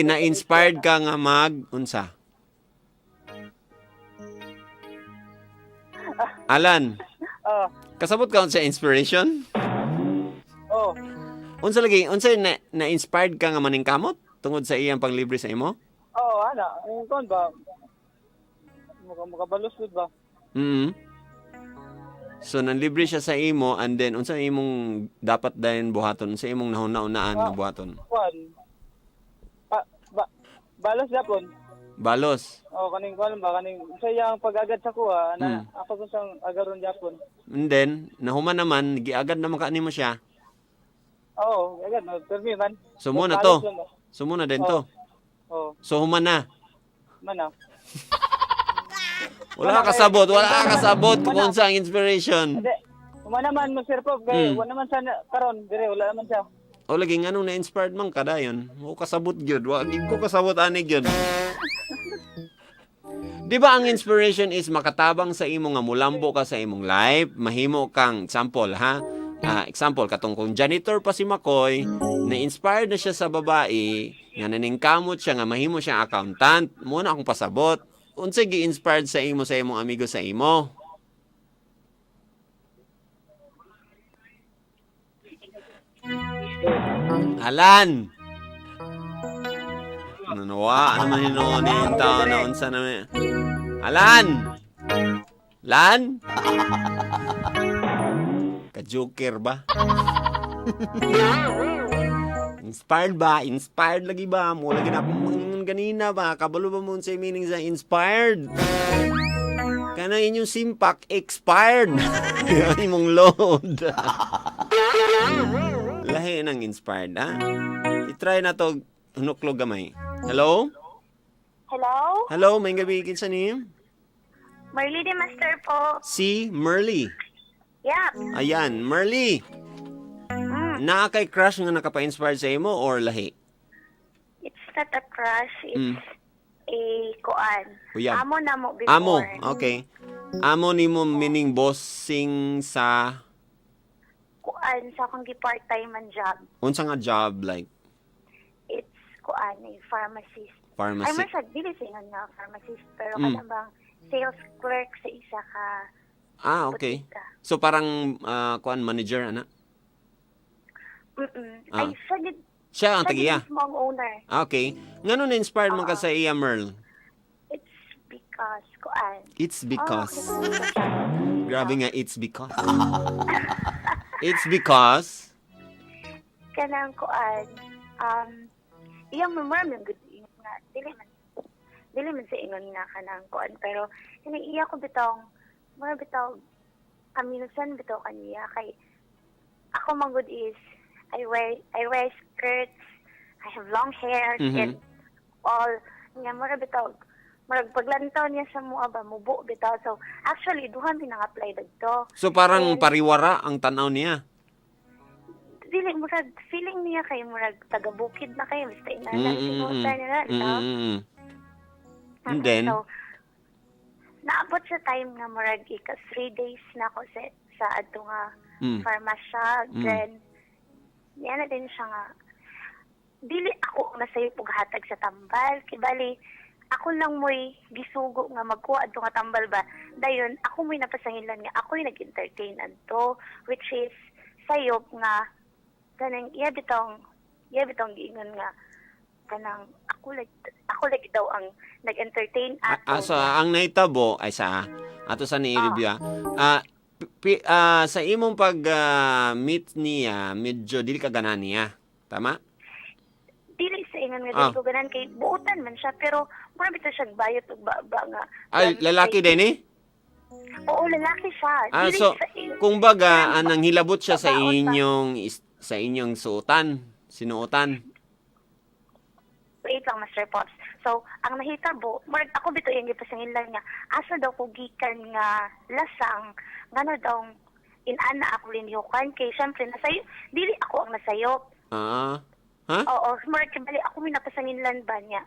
Na-inspired ka nga mag unsa? Alan, Oh, kasabot ka unsa inspiration? Oh. Unsa lagi, unsa na, na-inspired ka nga maningkamot tungod sa iyang panglibre sa imo? Oh, ana, ang kon ba? Muka makabalos gud ba? So nanlibre siya sa imo and then unsa imong dapat dayon buhaton, unsa imong nahuna-unaan nga buhaton? Kuan. Pa, ba, balos yapon. Balos. Oh, kaning kuan ba, kaning sa iyang pag-agad sa kuha, ana ako ko sang agaron yapon. And then nahuman naman giagad naman ka nimo siya. Oo, agad no, permi man. So mo na to. Balos lang ba? So mo na din to. Oh, So human na. man ah. Wala ka kasabot, wala ka kasabot kung unsa ang inspiration. Hindi. Wala naman mo, Sir Pop, kay wala naman sa karon dire, wala naman siya. O lagi, nganong na-inspired man ka dayon? Wa kasabot gyud, wa gyud ko kasabot ani gyud. Di ba ang inspiration is makatabang sa imo nga mulambo ka sa imong life, mahimo kang example ha. Ah, example katong kung janitor pa si Makoy, na-inspired na siya sa babae nga naningkamot siya nga mahimo siyang accountant. Mo na akong pasabot. Unsay gi-inspired sa imo sa imong amigo sa imo? Alan! Nanawa, ano man hinuon ni yung tao na unsa naman. Alan! Lan? Ka-joker ba? Inspired ba? Inspired lagi ba? Mo lagi na akong mangingon ganina ba? Kabalo ba mo unsay meaning sa inspired? Kana inyong simpak expired. Ang imong load. Lahi ng inspired, ha? I-try na to hunuklog gamay. Hello? Hello? Hello, may gabi kinsa ni? Marley de Master po. Si Merly. Yep. Ayan, Merly. Naa kay crush nga nakapa-inspired sa imo or lahi? It's not a crush. It's a kuan. Uyab. Amo na mo before. Amo, okay. Amo nimo meaning bossing sa Kuan sa akong gi-part-time man job. Unsa nga job, like It's kuan a pharmacist. Ay, pharmacy? man sa dili sa ingon nga pharmacist pero kanang bang sales clerk sa isa ka Ah, okay. botika. So parang kuan, manager ana. Ay, siya gid Siya ang siya gid tagiya. mismo ang owner. Ah, okay. Ngano na-inspired man ka sa iya, Merl? It's because kuan. It's because. Oh, okay. Siya. Grabe nga, it's because. It's because. Kanang kuan, iyang memorable good ingon nga dili man sa ingon nga kanang kuan, pero kanang iya ko bitong mura bitaw kaminusan bitaw kaniya kay ako man gud is I wear skirts, I have long hair and all nga mura bitaw murag paglantaw niya sa mua ba, mubo bitaw. So actually duha mi nang-apply dagto. So parang And- pariwara ang tanaw niya. Dili, murag feeling niya kay murag taga bukid na kayo, basta inana sinutan niya na no? And then? So naabot sa time nga murag ika 3 days na ako sa adto nga pharmacia. Then niya na din siya nga dili ako ang nasayop og hatag sa tambal, kay bali ako lang mo'y gisugo nga magkuha adto nga tambal ba. Dayon ako mo'y napasangilan nga ako'y nag-entertain adto, which is sayop nga kanang iya bitong giingon nga kanang ako like daw ang nag-entertain ato. Ah, so ang nahitabo ay sa ato sa ni-review ah. Ah, sa imong pag meet niya, medyo dili ka ganahan niya. Tama? Dili sa ingon nga dili ko ganan kay buotan man siya, pero mura bitaw siya bayot og ba nga. Ay, lalaki din eh? Oo, lalaki siya. Ah, Dili so sa kung baga anang hilabot siya sa Babaon pa. sa inyong suotan, sinuotan. Wait lang, Master Pops. So, ang nahitabo, murag ako bitaw yung gipasangilan nga, asa daw ko gikan nga lasang, ngano daw inana ako linhiukan, kay syempre, nasayo, dili ako ang nasayop. Ah. Ha? Oo, murag kibali ako may napasanginlan ba niya.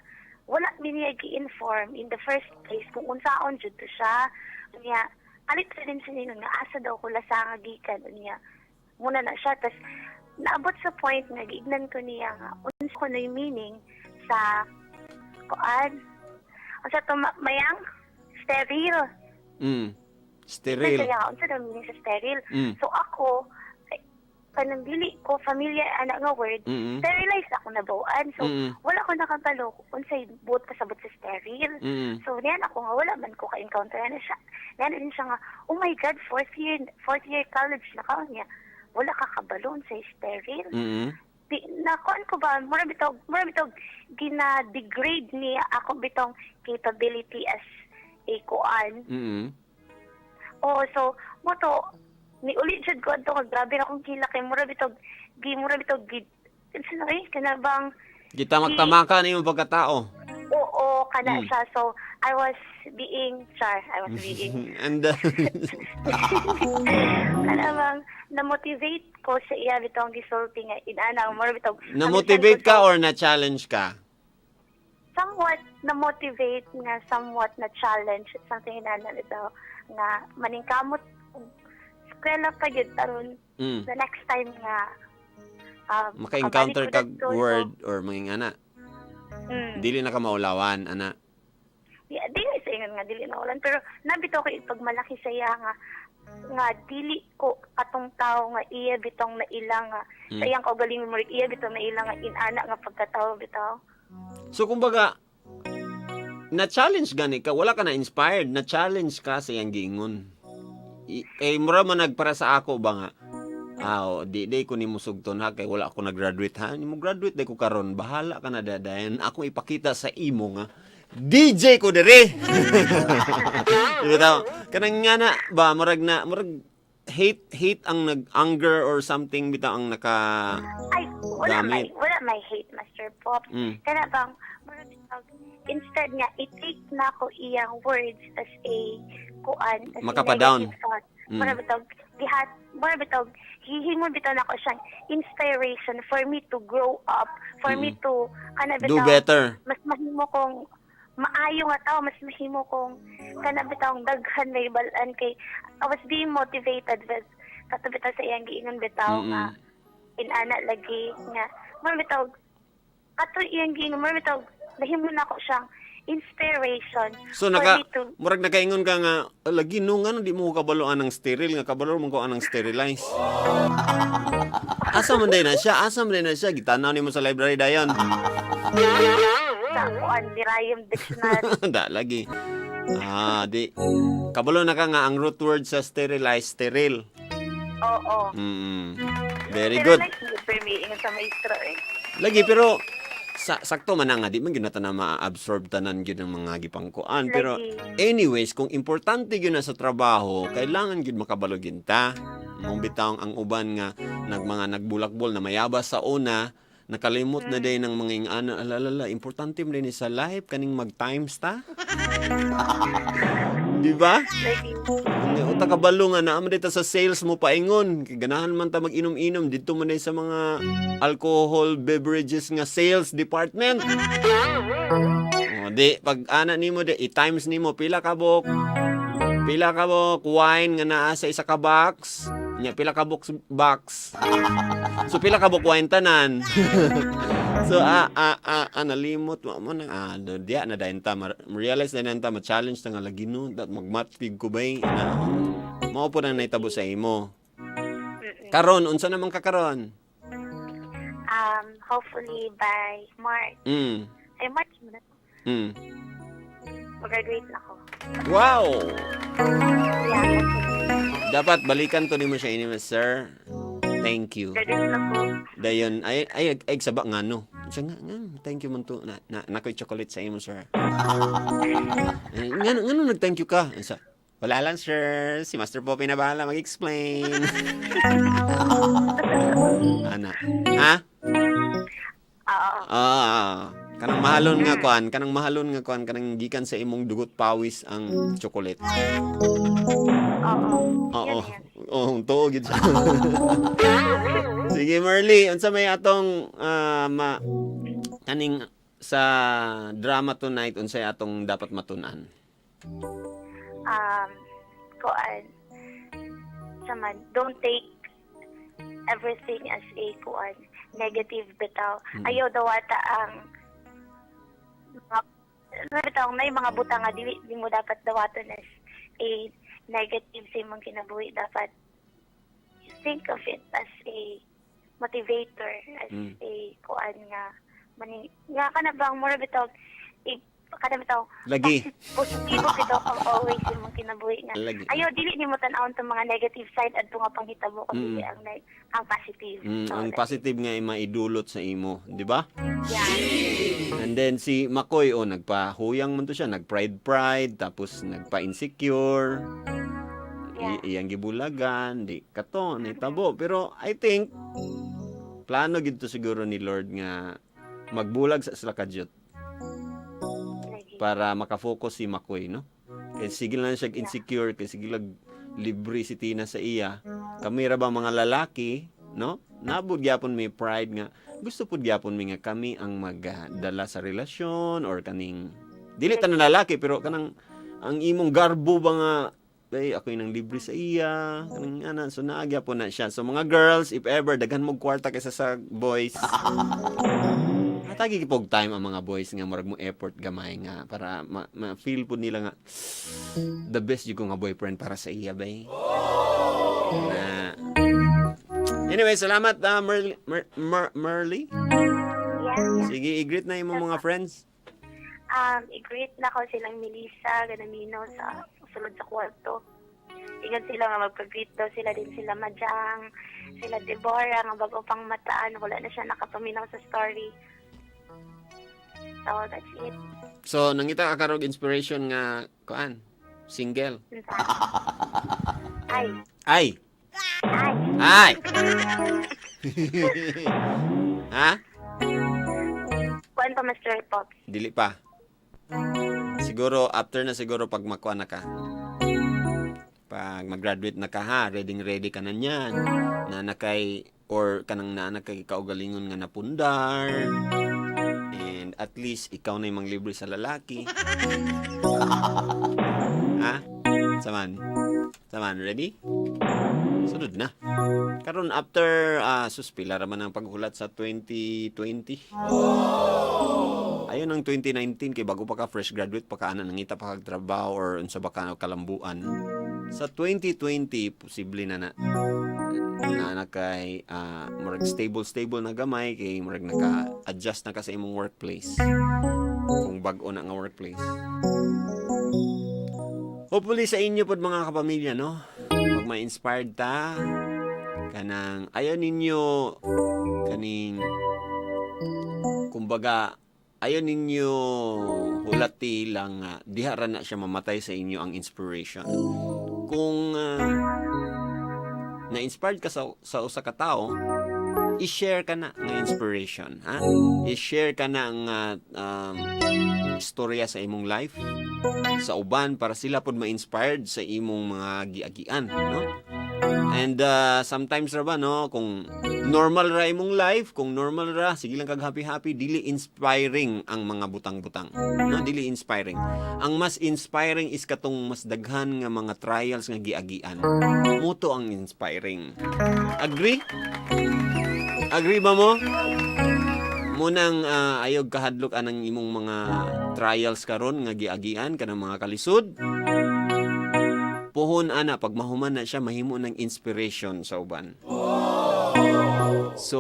Wala mi niya gi-inform in the first place kung unsaon jud to siya. Niya, alit pa din siya ningon nga asa daw ko lasang nga gikan niya. Muna na siya tas naabot sa point nga giignan ko niya nga unsa ko na yung meaning. sa kuan. Unsa to mayang sterile. Sterile. Kaya unsa daw meaning sa sterile? Mm. So ako ay, kanang dili ko familiar ana nga word, sterilize ako nabaw-an. So wala ko nakabalo unsay buot pasabot sa sterile. So niyan ako nga wala man ko ka-encounter ana siya. Niyan din siya nga, "Oh my God, fourth year college na ka niya. Wala ka kabalo unsay sterile." Di nakuan ko ba, mura bitaw gina-degrade niya ako bitong capability as a kuan. Oo, so mo to ni ulit jud ko adto nga grabe na akong kilak kay mura bitaw gi unsa na eh kana bang Gitamak-tamaka ni imong pagkatao. Oo, kana siya. So I was being char, I was being And kana bang na-motivate ko sa iya bitong gisulti nga inana mura bitaw na-motivate ka or na-challenge ka? Somewhat na-motivate nga somewhat na challenge, something inana bitaw nga maningkamot og eskwela pa gyud aron the next time nga Maka-encounter makabalik ko kag didto. word or mga ingana. Dili na ka maulawan ana. Yeah, dili sa ingon nga dili na ulan, pero nabitaw ko ipagmalaki sa iya nga nga dili ko atong tao nga iya bitong naila nga sa iyang kaugalingon mo iya bitong naila nga inana nga pagkatao bitaw. So kumbaga na-challenge gani ka, wala ka na inspired, na-challenge ka sa iyang giingon. Eh mura man nagpara sa ako ba nga. Ah, oh, di ko nimo sugton ha kay wala ako nag-graduate ha. Nimo graduate di ko karon, bahala ka na dadayon. Ako ipakita sa imo nga DJ ko dire. Di ba tao? Kanang nga na ba murag na murag hate hate ang nag-anger or something bitaw ang naka Ay, wala may Gamit. wala may hate, Master Pop. Kana bang murag bitaw, instead nga i-take na ko iyang words as a kuan, as a Makapa-down. negative thought. Murag bitaw gihat murag bitaw hihimo bitaw nako siyang inspiration for me to grow up, for me to kana Do bitaw better. Mas mahimo kong maayo nga tao, mas mahimo kong kana bitaw daghan may balan kay I was being motivated with kato bitaw sa iyang giingon bitaw nga inana lagi nga mura bitaw kato iyang giingon, mura bitaw nahimo na ako siyang inspiration So for naka me to murag nakaingon ka nga, "Ah, lagi no nga di mo ko kabalo anang sterile nga kabalo man ko anang sterilize." Asa man day na siya? Asa man day na siya? Gitanaw nimo sa library dayon. Sa kuan Dirayom Dictionary. Da lagi. Ah, di. Kabalo na ka nga ang root word sa sterilize, sterile. Oo. Very good. Pero like, for me, ingon sa maestro eh. Lagi pero sa sakto man na nga di man gyud na ta na ma-absorb tanan gyud ang mga gipangkuan, pero Lagi. Anyways, kung importante gyud na sa trabaho, kailangan gyud makabalo gyud ta mong bitawng ang uban nga nagmanga nagbulakbol na mayabas sa una, nakalimot na day ng mga ingana, alalala, importante man din sa life kaning mag times ta, di ba? Lagi. Hindi, uta kabalo nga naa man dito sa sales mo paingon. Kay ganahan man ta mag-inom-inom dito man day sa mga alcohol beverages nga sales department. O, di pag ana nimo di i-times nimo pila ka buok wine nga naa sa isa ka box. Nya pila ka buok box. So pila ka buok wine tanan. So nalimot mo mo na diya na dayon ta realize na dayon ta ma-challenge ta nga lagi no dat magmatpig ko bay na mao po nang nahitabo sa imo. Karon unsa naman ka karon? Hopefully by March. Ay, March mo na. Mag-graduate na ako. Wow. Yeah, hopefully. Dapat balikan to nimo siya ini, "Sir, thank you." Graduate na ko. Dayon ay ay ay saba nga no. Siya nga, nga thank you man to na, na nakoy chocolate sa imo, sir. Ay, ngano ngano nag-thank you ka? Sa wala lang, sir, si Master Poppy na bahala mag-explain. Ana. Ha? Oo. Ah, kanang mahalon nga kuan, kanang mahalon nga kuan, kanang gikan sa imong dugot pawis ang chocolate. Oo. Oo. Yun, yun. Oo, tuo gid siya. Sige, Merly, unsa may atong ma kaning sa drama tonight, unsay atong dapat matun-an? Kuan, saman, don't take everything as a kuan, negative bitaw. Ayaw dawata ang bitaw na mga butang nga dili di mo dapat dawaton as a negative sa imong kinabuhi. Dapat you think of it as a motivator, as a kuan nga mani nga kana bang more bitaw i kana bitaw Lagi. Positibo bitaw kang always sa imong kinabuhi nga Lagi. ayo dili nimo tan-awon tong mga negative side adto nga panghitabo kundi ang positive. So, Ang that's it. positive nga ay maidulot sa imo, di ba? Yeah. And then si Makoy, oh, nagpahuyang man to siya, nag-pride pride, tapos nagpa-insecure. Iyang gibulagan, di kato, nitabo. Pero I think plano gid to siguro ni Lord nga magbulag sa sila kadyot Lagi. Para makafocus si Makoy, no? Kay sige lang siya insecure, kay sige lang libre si Tina sa iya. Kami ra ba mga lalaki, no? Nabud gyapon may pride nga gusto pud gyapon mi nga kami ang magdala sa relasyon or kaning dili tanan lalaki, pero kanang ang imong garbo ba nga ay ako nang libre sa iya, kanang ana. So naa gyapon na siya. So mga girls, if ever daghan mo kwarta kaysa sa boys, hatagi pog time ang mga boys nga murag mo effort gamay nga para ma-feel pud nila nga the best jud ko nga boyfriend para sa iya bay na. Anyway, salamat, Merly, Merly. Sige, i-greet na imong mga friends. I-greet na ko silang Melissa, Ganamino sa sulod sa kwarto. Ingat sila nga magpag-greet daw sila din, sila Majang, sila Deborah nga bago pang mataan, wala na siya nakapaminaw sa story. So, that's it. So nangita ka karog inspiration nga kuan single? Unsa? Ay, Ay. Ay. Ay, ha. Kuan pa, Master Pops. Dili pa. Siguro after na siguro pag makuha na ka. Pag mag-graduate na ka ha, ready ready ka na niyan. Na nakay or kanang naa na kay kaugalingon nga napundar. And at least ikaw na yung manglibre sa lalaki. Ha? Saman. Saman, ready? Sunod na. Karon after sus, pila ra man ang paghulat sa 2020. Ayon ang 2019 kay bago pa ka, fresh graduate pa ka ana, nangita pa kag trabaho or unsa ba ka kalambuan. Sa 2020 posible na na na na kay murag stable stable na gamay kay murag naka-adjust na ka sa imong workplace. Kung bag-o na nga workplace. Hopefully sa inyo pod, mga kapamilya, no? Pag ma-inspired ta kanang ayaw ninyo kaning kumbaga ayaw ninyo hulati lang nga diha ra na siya mamatay sa inyo ang inspiration. Kung na-inspired ka sa usa ka tawo, i-share ka na nga inspiration, ha? I-share ka na nga istorya sa imong life sa uban para sila pod ma-inspired sa imong mga giagian, no? And sometimes ra ba, no, kung normal ra imong life, kung normal ra, sige lang kag happy happy, dili inspiring ang mga butang-butang. No, dili inspiring. Ang mas inspiring is katong mas daghan nga mga trials nga giagian. Mao to ang inspiring. Agree? Agree ba mo? Munang ayog kahadlok anang imong mga trials karon nga giagian kanang mga kalisod. Puhon ana, pag mahuman na siya, mahimo ng inspiration sa uban. So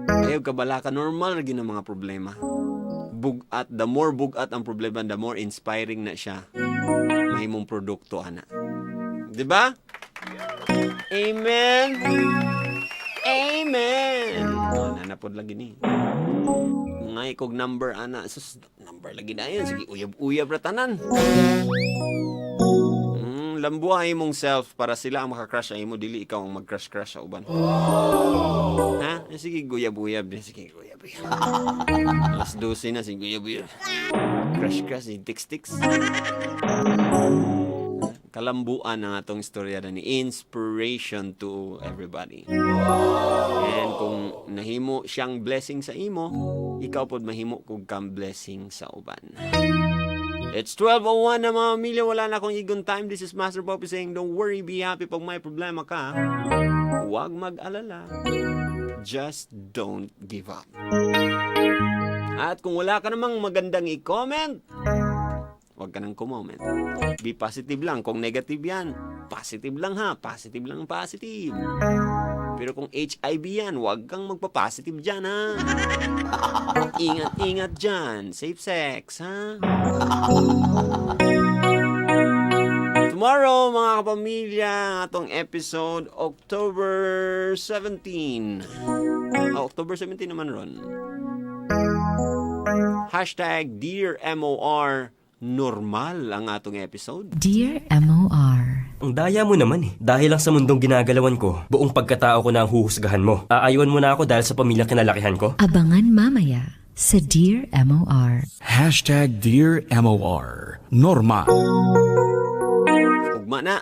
ayaw kabalaka, normal ra gyud ang mga problema. Bugat, the more bugat ang problema, the more inspiring na siya. Mahimong produkto ana. 'Di ba? Amen. Amen. Oh, nanapod lagi ni. Mga ikog number ana, sus, number lagi na yun. Sige, uyab-uyab ra tanan. Lambuha imong self para sila ang makakrush sa imo, dili ikaw ang mag-crush-crush sa uban. Ha? Eh, sige, guyab-uyab din. Sige, guyab-uyab. Alas 12 na, sige, guyab-uyab. Crush-crush, sige, tiks-tiks. Kalambuan ang atong istorya na ni inspiration to everybody. And kung nahimo siyang blessing sa imo, ikaw pod mahimo kog kang blessing sa uban. It's 12:01 na, mga pamilya. Wala na akong igon time. This is Master Poppy saying, don't worry, be happy. Pag may problema ka, huwag mag-alala. Just don't give up. At kung wala ka namang magandang i-comment, huwag ka nang comment. Be positive lang. Kung negative yan, positive lang ha. Positive lang ang positive. Pero kung HIV yan, huwag kang magpa-positive dyan ha. Ingat-ingat dyan. Safe sex ha. Tomorrow, mga kapamilya, ang atong episode, October 17. Ah, October 17 naman ron. #DearMOR, normal ang atong episode. Dear MOR. Ang daya mo naman eh. Dahil lang sa mundong ginagalawan ko, buong pagkatao ko na ang huhusgahan mo. Aayuan mo na ako dahil sa pamilyang kinalakihan ko? Abangan mamaya sa Dear MOR. #DearMOR. Normal. Ugma na.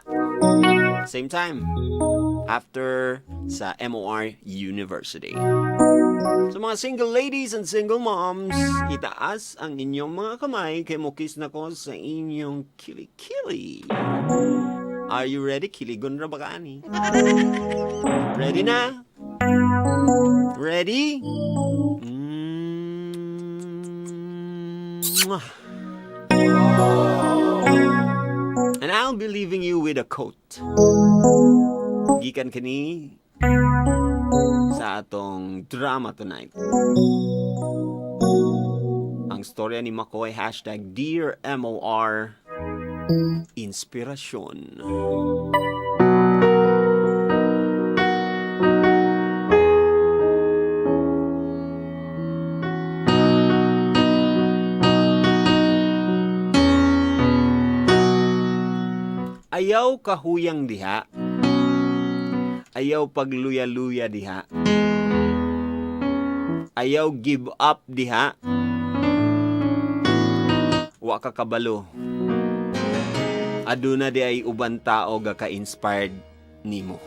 Same time. After sa MOR University. Sa mga single ladies and single moms, itaas ang inyong mga kamay kay mukis na ko sa inyong kilikili. Are you ready? Kiligon ra ba ka ani? Ready na? Ready? Mwah. And I'll be leaving you with a quote. Gikan kini sa atong drama tonight. Ang storya ni Makoy, #DearMOR, Inspirasyon. Ayaw kahuyang diha. Ayaw pagluya-luya diha. Ayaw give up diha. Wa ka kabalo. Aduna di ay uban tao ga ka-inspired nimo.